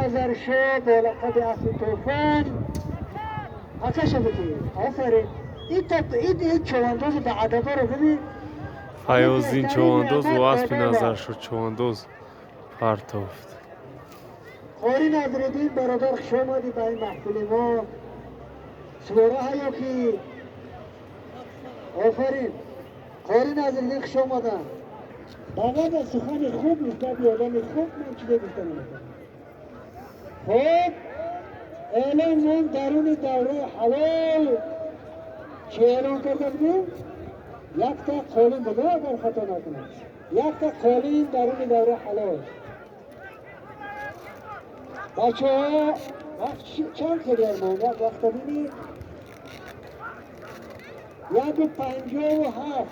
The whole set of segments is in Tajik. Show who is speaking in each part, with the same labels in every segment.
Speaker 1: Назаршо бо лақаби асли Тӯфон акаша бикунед. Офарин. Ин човандози ба адабаро бибин.
Speaker 2: Фаёздин човандоз бо аспи Назаршо човандоз партофт.
Speaker 1: Қори Назриддин бародар, хуш омадӣ ба ин маҳфили мо. Сувора ҳаё ки офарин. Қори Назриддин хуш омаданд. Ба ғайр аз сухани хуб нисбат ба одами хуб ман чизе гуфта наметавонам. Хуб, эълон мон даруни давраи ҳалол чӣ эълон карда будем? Якта қолин буда, агар хато накунам. Якта қолин даруни давраи ҳалол. Бачаҳо, вақт чанд хелияр монд? Як вақта бинед. 1:57.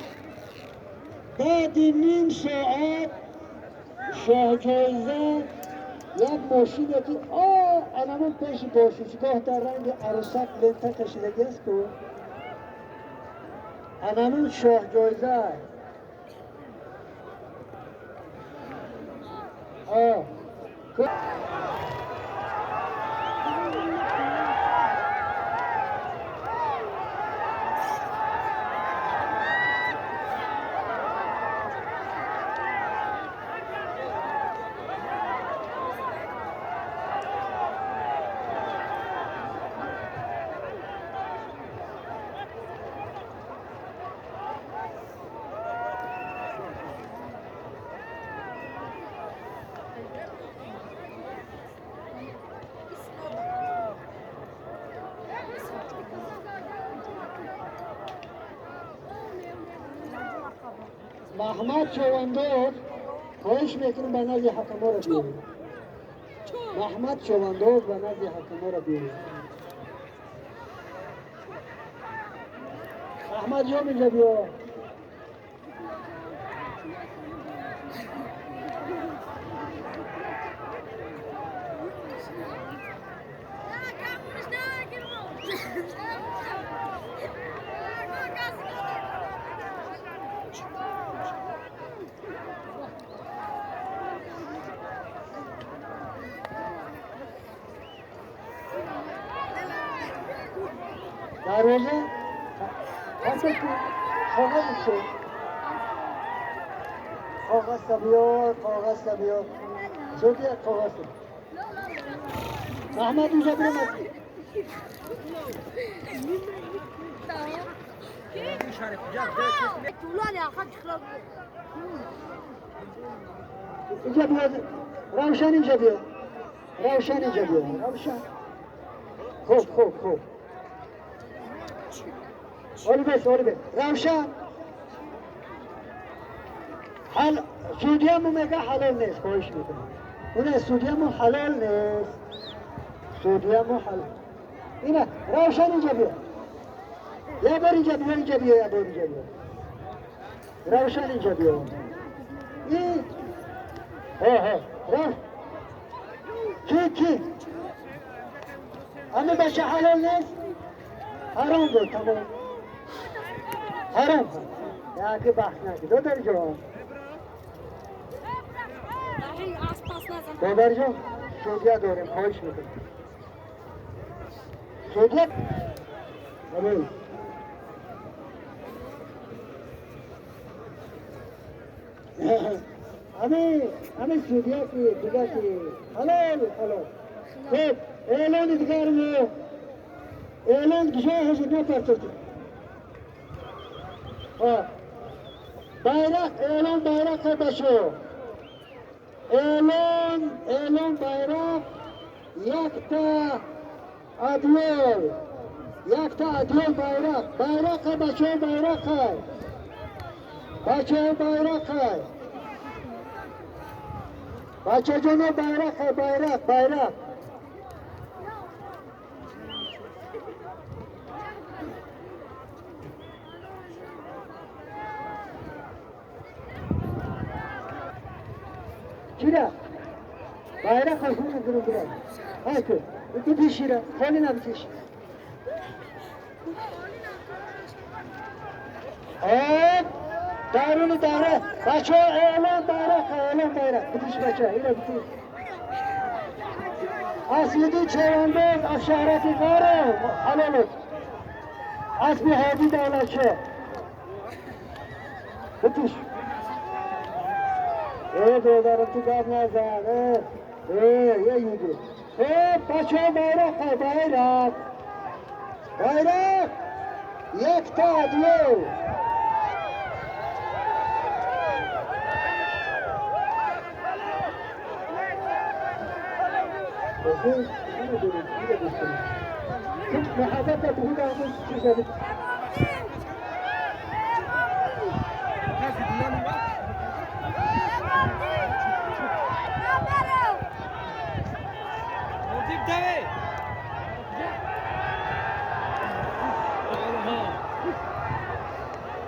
Speaker 1: Баъди ним соат шоҳҷоиза як мошине ки анамон пеши бошишгоҳ дар ранги арӯсак лента кашидагӣ аст ку, анамон шоҳҷоиза. Маҳмад Човандоз, хоҳиш мекунам ба назди ҳакаморо биёред. Маҳмад Човандоз ба назди ҳакаморо биёред. Аҳмад ҷон инҷа биё. Дарвоза коғаз шуд. Коғаз биёр, коғаз биёр. Зуд як коғаз. Аҳмад инҷа биромад. Инҷа биё. Равшан инҷа биё. Равшан инҷа биё. Равшан. Хуб, хуб, хуб. Оли бес, оли бес. Равшан. حل سودیامو میگه حلال نیست، خواهش میکنم. اونه سودیامو حلال نیست. سودیامو حلال. اینه روشن اینجا بیا. یه بار اینجا بیا، اینجا بیا، یه بار اینجا بیا. روشن اینجا بیا. این ها ها روش. کی کی؟ همه بچه حلال نیست؟ حرام بود تمام. حرام. یا که بحث نکنی. دادر جان. دادر جان سودیه داریم، خواهش میکنم. سودیه؟ بله. همه سودیه که دیگه که حلال حلال. خب اعلان دیگر مو اعلان کجا هست نپرتوتی. bayrak اعلان bayrak بچه اعلان اعلان bayrak якта адёл якта адёл bayrak bayrak бачаҳо bayrak бачаҳо bayrak бачаҷоно bayrak bayrak bayrak چرا؟ bayrak خون میکنم برای های تو تو پیشیره خالی نبکش. درون دره بچه ها اعلان bayrak اعلان bayrak بکش بچه اینو بکش. Аслидин чавандоз аз шаҳраки Ғоро ҳалолат. Асби Ҳоди Давлатшо. Битиш. Э додарам ту гап назан. Э, э, е юду. Э, бачаҳо байроқ, байроқ. Байроқ. Якта ду.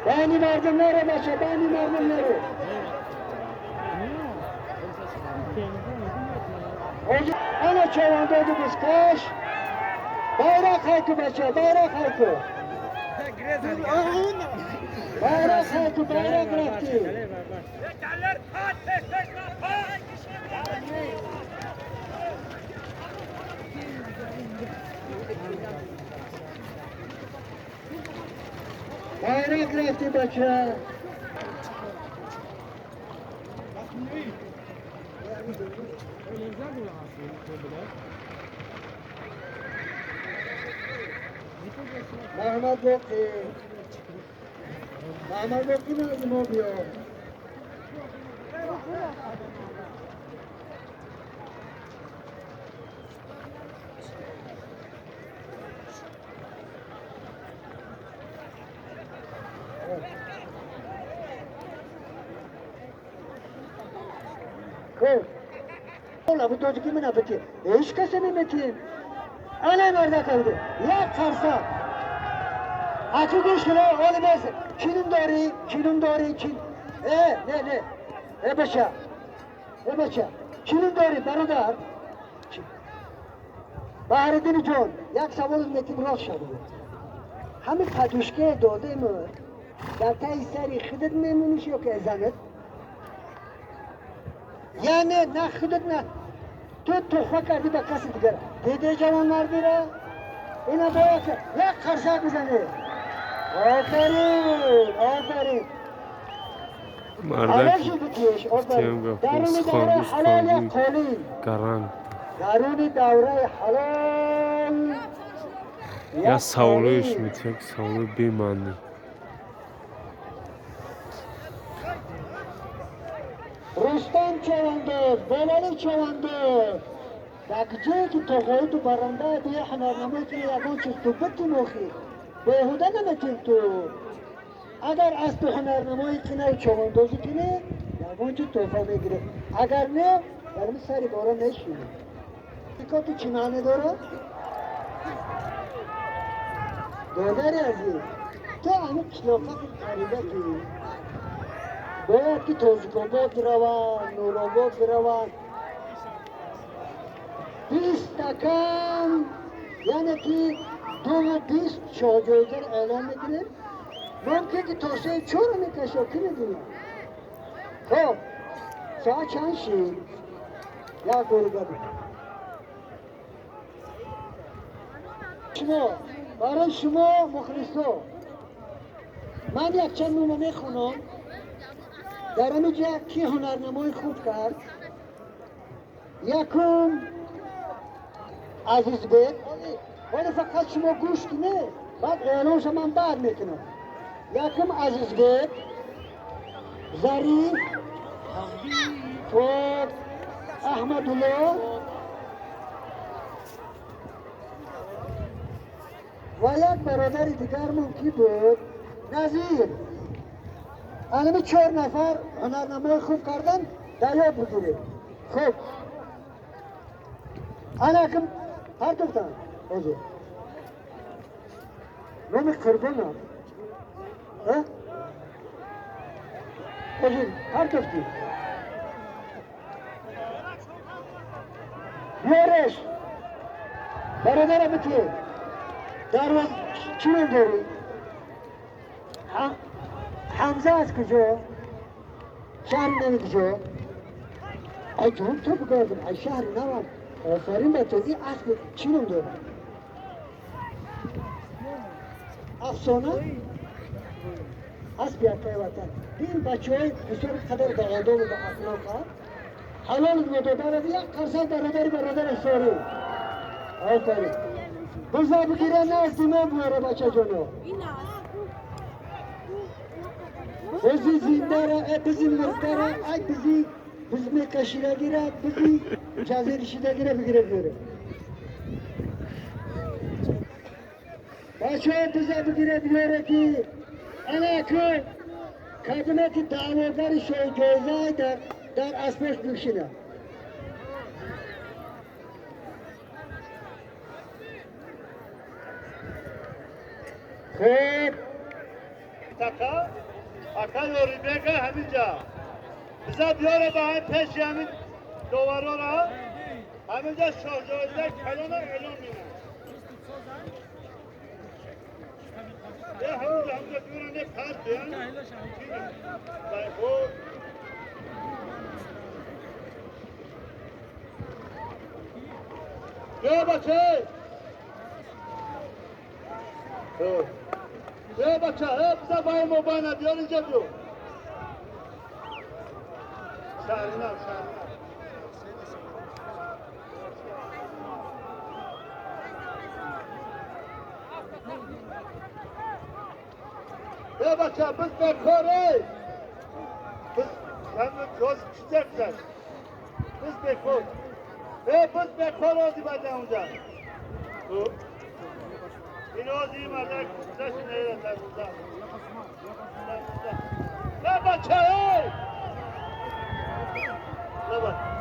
Speaker 1: بانی مردم نرو بچه، بانی مردم نرو. انا چوانداز بسکش. байроқ ҳайку бача, байроқ ҳайку. Байроқ ҳайку, байроқ рафтӣ. Байроқ рафтӣ бача. محمد باقی، محمد باقی نزد ما بیا. خب ابو توجکی من ابتی هیچ کسی نمیتیم. انا مرده کرده یک خرسا اکو گوش کنه اول بس چینم داری چینم داری چین اه نه نه اه بچه اه بچه چینم داری برادر بهردین جان یک سوال میتیم راست شد. همه پدوشکه داده ما در تای سری خودت میمونیش یا که زنت یعنی نه خودت نه تو تخفه کردی به کسی دیگر. دیده جوان مردی را اینا باید یک خرسک بزنه. آفرین آفرین.
Speaker 2: مردک
Speaker 1: درون دوره حلال قالین.
Speaker 2: гаранг.
Speaker 1: درون دوره حلال
Speaker 2: як саволоеш метиҳад, як саволои бемаънӣ.
Speaker 1: Рустам чавандоз, Болали чавандоз. Дар ҷое ки тоғои ту баранда бия ҳунарнамое ки ягон чиз ту битим охи. Беҳуда наметим ту. Агар аз ту ҳунарнамоӣ кинаю чавандозӣ кине, ягон чиз тӯҳфа мегирӣ. Агар не, дар сари бора мешинӣ. Ту чӣ маъне дорад? Додари азиз, ту ҳамин қишлоқаки ғариба ки бояд ки Тоҷикобод бираванд, Нуробод бираванд. 20 стакан, яъне ки 2 20 шоҳҷоизаро эълон мекунем. Мумкин ки то сеи чора мекашо, ки медонад. Хоб, соат чанд шид? Як борига шумо, барои шумо мухлисо ман якчанд нома мехонам. Дар ҳамин ҷа ки ҳунарнамои хуб кард? Якум Азизбек. Ҳоло фақат шумо гӯш кунед, баъд эълонша ман баъд мекунам. Якум Азизбек, Зариф, хоб, Аҳмадулло ва як бародари дигармон ки буд? Назир. Анами чор нафар ҳунарнамои хуб кардан, дар ёд бигиред. Хуб, анакм партофтан ҳозир номи Қурбонам ҳозир партофтӣ. Биёреш бародара битӣ. Дарвоз чӣ ном дорӣ? Ҳамза аз куҷо? Шаҳри нави куҷо? Ай ҷон, ту бигардам, ай шаҳри навам. Офарин ба ту. Ин асп чӣ ном дорад? Афсона? Аспи акаи ватан. Дин бачаҳои бисёр қадар ба одобу ба ахлоқ ҳалол медодарад, як қарсак бародари бародараш сорӣ. Офарин. Биза бигира назди мо биёра бачаҷоно. Бизи зиндара, бизи мурдара, ай бизи биз мекашидагира, бизи ҷазиршидагира бигира биёра. Бачаҳо биза бигира биёра ки ана акун кабинети даъвогари шоҳҷоиза дар аспош бишинад. Хуб.
Speaker 3: Така, ака Ёрибека ҳаминҷа. Биза биёра ба ҳамин пеши ҳамин доварора, ҳаминҷа шоҳҷоиза калона эълон менамояд. ҳаминҷа ҳаминҷа биёра не пард биён. Хуб. Биё бача! Хуб. Биё бача, биза баи мобайна биёр инҷа биё. Шаҳринав, шаҳринав. Биё бача, biz бекор ey. Biz ҳоз чиза гузашт. Biz бекор. Biz бекор ози бача унҷа. Хуб. این آزی مردک گذشت نیره در اونجا. نه بچه ای! نه بچه.